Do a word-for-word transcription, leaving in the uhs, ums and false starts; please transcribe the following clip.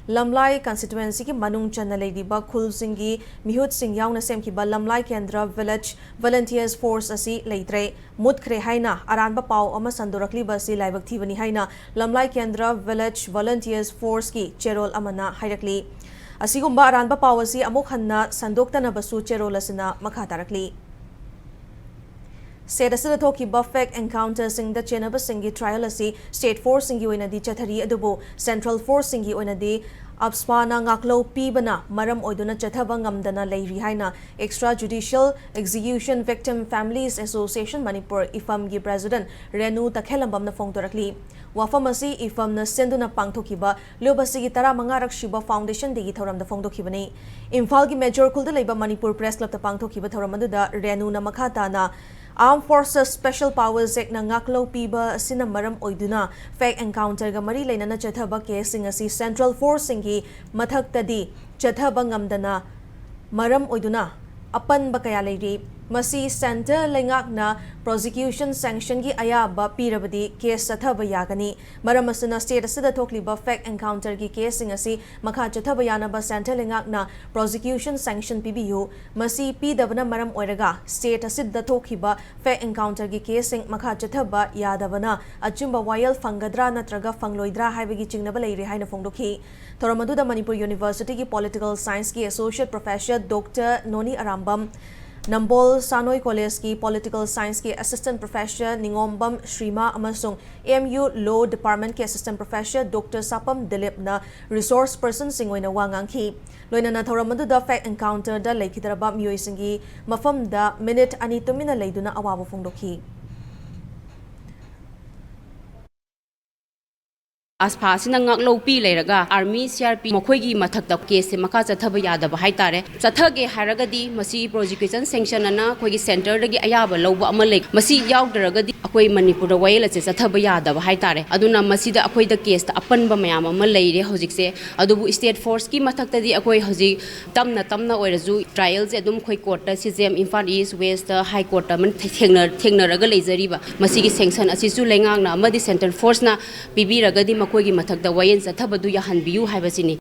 ꯂꯝꯂꯥꯏ ꯀꯟꯁꯇꯤꯇ꯭ꯋꯦꯟꯁꯤꯒꯤ ꯃꯅꯨꯡ ꯆꯟꯅ ꯂꯩꯔꯤꯕ ꯈꯨꯜꯁꯤꯡꯒꯤ ꯃꯤꯍꯨꯠꯁꯤꯡ ꯌꯥꯎꯅ ꯁꯦꯝꯈꯤꯕ ꯂꯝꯂꯥꯏ ꯀꯦꯟꯗ꯭ꯔ ꯚꯤꯂꯦꯖ ꯚꯣꯂꯨꯟꯇꯤꯌꯔꯁ ꯐꯣꯔꯁ ꯑꯁꯤ ꯂꯩꯇ꯭ꯔꯦ, ꯃꯨꯠꯈ꯭ꯔꯦ ꯍꯥꯏꯅ ꯑꯔꯥꯟꯕ ꯄꯥꯎ ꯑꯃ ꯁꯟꯗꯣꯔꯛꯂꯤꯕ ꯑꯁꯤ ꯂꯥꯏꯕꯛ ꯊꯤꯕꯅꯤ ꯍꯥꯏꯅ ꯂꯝꯂꯥꯏ ꯀꯦꯟꯗ꯭ꯔ ꯚꯤꯂꯦꯖ ꯚꯣꯂꯨꯟꯇꯤꯌꯔꯁ ꯐꯣꯔꯁꯀꯤ ꯆꯦꯔꯣꯜ ꯑꯃꯅ ꯍꯥꯏꯔꯛꯂꯤ꯫ ꯑꯁꯤꯒꯨꯝꯕ ꯑꯔꯥꯟꯕ ꯄꯥꯎ ꯑꯁꯤ ꯑꯃꯨꯛ ꯍꯟꯅ ꯁꯟꯗꯣꯛꯇꯅꯕꯁꯨ ꯆꯦꯔꯣꯜ ꯑꯁꯤꯅ ꯃꯈꯥ ꯇꯥꯔꯛꯂꯤ꯫ ꯁ꯭ꯇꯦꯠ ꯑꯁꯤꯗ ꯊꯣꯛꯈꯤꯕ ꯐꯦꯛ ꯑꯦꯟꯀꯥꯎꯟꯇꯔꯁꯤꯡꯗ ꯆꯦꯟꯅꯕꯁꯤꯡꯒꯤ ꯇ꯭ꯔꯥꯌꯦꯜ ꯑꯁꯤ ꯁ꯭ꯇꯦꯠ ꯐꯣꯔꯁꯁꯤꯡꯒꯤ ꯑꯣꯏꯅꯗꯤ ꯆꯠꯊꯔꯤ, ꯑꯗꯨꯕꯨ ꯁꯦꯟꯇ꯭ꯔꯦꯜ ꯐꯣꯔꯁꯁꯤꯡꯒꯤ ꯑꯣꯏꯅꯗꯤ ꯑꯞꯁꯄꯥꯅ ꯉꯥꯛꯂꯧ ꯄꯤꯕꯅ ꯃꯔꯝ ꯑꯣꯏꯗꯨꯅ ꯆꯠꯊꯕ ꯉꯝꯗꯅ ꯂꯩꯔꯤ ꯍꯥꯏꯅ extra judicial execution victim families association Manipur, ꯏꯐꯝꯒꯤ ꯄ꯭ꯔꯦꯁꯤꯗꯦꯟꯠ ꯔꯦꯅꯨ ꯇꯈꯦꯜꯂꯝꯕꯝꯅ ꯐꯣꯡꯗꯣꯔꯛꯂꯤ꯫ ꯋꯥꯐꯝ ꯑꯁꯤ ꯏꯐꯝꯅ ꯁꯤꯟꯗꯨꯅ ꯄꯥꯡꯊꯣꯛꯈꯤꯕ ꯂꯨꯞ ꯑꯁꯤꯒꯤ ꯇꯔꯥꯃꯉꯥꯔꯛ ꯁꯨꯕ ꯐꯥꯎꯟꯗꯦꯁꯟ ꯗꯦꯒꯤ ꯊꯧꯔꯝꯗ ꯐꯣꯡꯗꯣꯛꯈꯤꯕꯅꯤ꯫ ꯏꯝꯐꯥꯜꯒꯤ ꯃꯦꯖꯣꯔ ꯈꯨꯜꯗ ꯂꯩꯕ ꯃꯅꯤꯄꯨꯔ ꯄ꯭ꯔꯦꯁ ꯀ꯭ꯂꯕꯇ ꯄꯥꯡꯊꯣꯛꯈꯤꯕ ꯊꯧꯔꯝ ꯑꯗꯨꯗ ꯔꯦꯅꯨꯅ ꯃꯈꯥ ꯇꯥꯅ Armed Forces Special Powers Actꯅ ꯉꯥꯛꯂꯧ ꯄꯤꯕ ꯑꯁꯤꯅ ꯃꯔꯝ ꯑꯣꯏꯗꯨꯅ ꯐꯦꯛ ꯑꯦꯟꯀꯥꯎꯟꯇꯔꯒ ꯃꯔꯤ ꯂꯩꯅꯅ ꯆꯠꯊꯕ ꯀꯦꯁꯁꯤꯡ ꯑꯁꯤ ꯁꯦꯟꯇ꯭ꯔꯦꯜ ꯐꯣꯔꯁꯁꯤꯡꯒꯤ ꯃꯊꯛꯇꯗꯤ ꯆꯠꯊꯕ ꯉꯝꯗꯅ ꯃꯔꯝ ꯑꯣꯏꯗꯨꯅ ꯑꯄꯟꯕ ꯀꯌꯥ ꯂꯩꯔꯤ꯫ ꯃꯁꯤ ꯁꯦꯟꯇꯔ ꯂꯩꯉꯥꯛꯅ ꯄ꯭ꯔꯣꯁꯤꯀ꯭ꯌꯨꯁꯟ ꯁꯦꯡꯁꯟꯒꯤ ꯑꯌꯥꯕ ꯄꯤꯔꯕꯗꯤ ꯀꯦꯁ ꯆꯠꯊꯕ ꯌꯥꯒꯅꯤ꯫ ꯃꯔꯝ ꯑꯁꯤꯅ ꯁ꯭ꯇꯦꯠ ꯑꯁꯤꯗ ꯊꯣꯛꯂꯤꯕ ꯐꯦꯛ ꯑꯦꯟꯀꯥꯎꯟꯇꯔꯒꯤ ꯀꯦꯁꯁꯤꯡ ꯑꯁꯤ ꯃꯈꯥ ꯆꯠꯊꯕ ꯌꯥꯅꯕ ꯁꯦꯟꯇꯔ ꯂꯩꯉꯥꯛꯅ ꯄ꯭ꯔꯣꯁꯤꯀ꯭ꯌꯨꯁꯟ ꯁꯦꯡꯁꯟ ꯄꯤꯕꯤꯌꯨ꯫ ꯃꯁꯤ ꯄꯤꯗꯕꯅ ꯃꯔꯝ ꯑꯣꯏꯔꯒ ꯁ꯭ꯇꯦꯠ ꯑꯁꯤꯗ ꯊꯣꯛꯈꯤꯕ ꯐꯦꯛ ꯑꯦꯟꯀꯥꯎꯟꯇꯔꯒꯤ ꯀꯦꯁꯁꯤꯡ ꯃꯈꯥ ꯆꯠꯊꯕ ꯌꯥꯗꯕꯅ ꯑꯆꯨꯝꯕ ꯋꯥꯌꯦꯜ ꯐꯪꯒꯗ꯭ꯔꯥ ꯅꯠꯇ꯭ꯔꯒ ꯐꯪꯂꯣꯏꯗ꯭ꯔꯥ ꯍꯥꯏꯕꯒꯤ ꯆꯤꯡꯅꯕ ꯂꯩꯔꯤ ꯍꯥꯏꯅ ꯐꯣꯡꯗꯣꯛꯈꯤ꯫ ꯊꯧꯔꯝ ꯑꯗꯨꯗ ꯃꯅꯤꯄꯨꯔ ꯌꯨꯅꯤꯚꯔꯁꯤꯇꯤꯒꯤ ꯄꯣꯂꯤꯇꯤꯀꯦꯜ ꯁꯥꯏꯟꯁꯀꯤ ꯑꯦꯁꯣꯁꯤꯌꯦꯠ ꯄ꯭ꯔꯣꯐꯦꯁꯔ ꯗꯣꯛꯇꯔ ꯅꯣꯅꯤ ꯑꯔꯥꯝꯕꯝ, ꯅꯝꯕꯣꯜ ꯁꯥꯅꯣꯏ ꯀꯣꯂꯦꯖꯀꯤ ꯄꯣꯂꯤꯇꯤꯀꯦꯜ ꯁꯥꯏꯟꯁꯀꯤ ꯑꯦꯁꯤꯁꯇꯦꯟꯠ ꯄ꯭ꯔꯣꯐꯦꯁꯔ ꯅꯤꯉꯣꯝꯕꯝ ꯁ꯭ꯔꯤꯃꯥ ꯑꯃꯁꯨꯡ ꯑꯦꯝ ꯌꯨ ꯂꯣ ꯗꯤꯄꯥꯔꯠꯃꯦꯟꯠꯀꯤ ꯑꯦꯁꯤꯁꯇꯦꯟꯠ ꯄ꯭ꯔꯣꯐꯦꯁꯔ ꯗꯣꯛꯇꯔ ꯁꯥꯄꯝ ꯗꯤꯂꯤꯞꯅ ꯔꯤꯁꯣꯔꯁ ꯄꯔꯁꯟꯁꯤꯡ ꯑꯣꯏꯅ ꯋꯥ ꯉꯥꯡꯈꯤ꯫ ꯂꯣꯏꯅꯅ ꯊꯧꯔꯝ ꯑꯗꯨꯗ ꯐꯦꯛ ꯑꯦꯟꯀꯥꯎꯟꯇꯔꯗ ꯂꯩꯈꯤꯗ꯭ꯔꯕ ꯃꯤꯑꯣꯏꯁꯤꯡꯒꯤ ꯃꯐꯝꯗ ꯃꯤꯅꯤꯠ ꯑꯅꯤ ꯇꯨꯃꯤꯟꯅ ꯂꯩꯗꯨꯅ ꯑꯋꯥꯕ ꯐꯣꯡꯗꯣꯛꯈꯤ꯫ ꯑꯁꯐꯥ ꯑꯁꯤꯅ ꯉꯥꯛꯂꯧ ꯄꯤ ꯂꯩꯔꯒ ꯑꯥꯔꯃꯤ, ꯁꯤ ꯑꯥꯔ ꯄꯤ ꯃꯈꯣꯏꯒꯤ ꯃꯊꯛꯇ ꯀꯦꯁꯁꯦ ꯃꯈꯥ ꯆꯠꯊꯕ ꯌꯥꯗꯕ ꯍꯥꯏꯇꯥꯔꯦ꯫ ꯆꯠꯊꯒꯦ ꯍꯥꯏꯔꯒꯗꯤ ꯃꯁꯤ ꯄ꯭ꯔꯣꯁꯤꯀ꯭ꯌꯨꯁꯟ ꯁꯦꯡꯁꯟ ꯑꯅ ꯑꯩꯈꯣꯏꯒꯤ ꯁꯦꯟꯇꯔꯗꯒꯤ ꯑꯌꯥꯕ ꯂꯧꯕ ꯑꯃ ꯂꯩ꯫ ꯃꯁꯤ ꯌꯥꯎꯗ꯭ꯔꯒꯗꯤ ꯑꯩꯈꯣꯏ ꯃꯅꯤꯄꯨꯔꯗ ꯋꯥꯌꯦꯜ ꯑꯁꯦ ꯆꯠꯊꯕ ꯌꯥꯗꯕ ꯍꯥꯏꯇꯥꯔꯦ꯫ ꯑꯗꯨꯅ ꯃꯁꯤꯗ ꯑꯩꯈꯣꯏꯗ ꯀꯦꯁꯇ ꯑꯄꯟꯕ ꯃꯌꯥꯝ ꯑꯃ ꯂꯩꯔꯦ ꯍꯧꯖꯤꯛꯁꯦ꯫ ꯑꯗꯨꯕꯨ ꯁ꯭ꯇꯦꯠ ꯐꯣꯔꯁꯀꯤ ꯃꯊꯛꯇꯗꯤ ꯑꯩꯈꯣꯏ ꯍꯧꯖꯤꯛ ꯇꯞꯅ ꯇꯞꯅ ꯑꯣꯏꯔꯁꯨ ꯇ꯭ꯔꯥꯏꯌꯦꯜꯁꯦ ꯑꯗꯨꯝ ꯑꯩꯈꯣꯏ ꯀꯣꯔꯠꯇ, ꯁꯤ ꯖꯤ ꯑꯦꯝ, ꯏꯝꯐꯥꯜ ꯏꯁ ꯋꯦꯁꯇ, ꯍꯥꯏ ꯀꯣꯔꯠꯇ ꯑꯃ ꯊꯦꯡꯅ-, ꯊꯦꯡꯅꯔꯒ ꯂꯩꯖꯔꯤꯕ꯫ ꯃꯁꯤꯒꯤ ꯁꯦꯡꯁꯟ ꯑꯁꯤꯁꯨ ꯂꯩꯉꯥꯛꯅ ꯑꯃꯗꯤ ꯁꯦꯟꯇ꯭ꯔꯦꯜ ꯐꯣꯔꯁꯅ ꯄꯤꯕꯤꯔꯒꯗꯤ ꯑꯩꯈꯣꯏꯒꯤ ꯃꯊꯛꯇ ꯋꯥꯌꯦꯜ ꯆꯠꯊꯕꯗꯨ ꯌꯥꯍꯟꯕꯤꯌꯨ ꯍꯥꯏꯕꯁꯤꯅꯤ꯫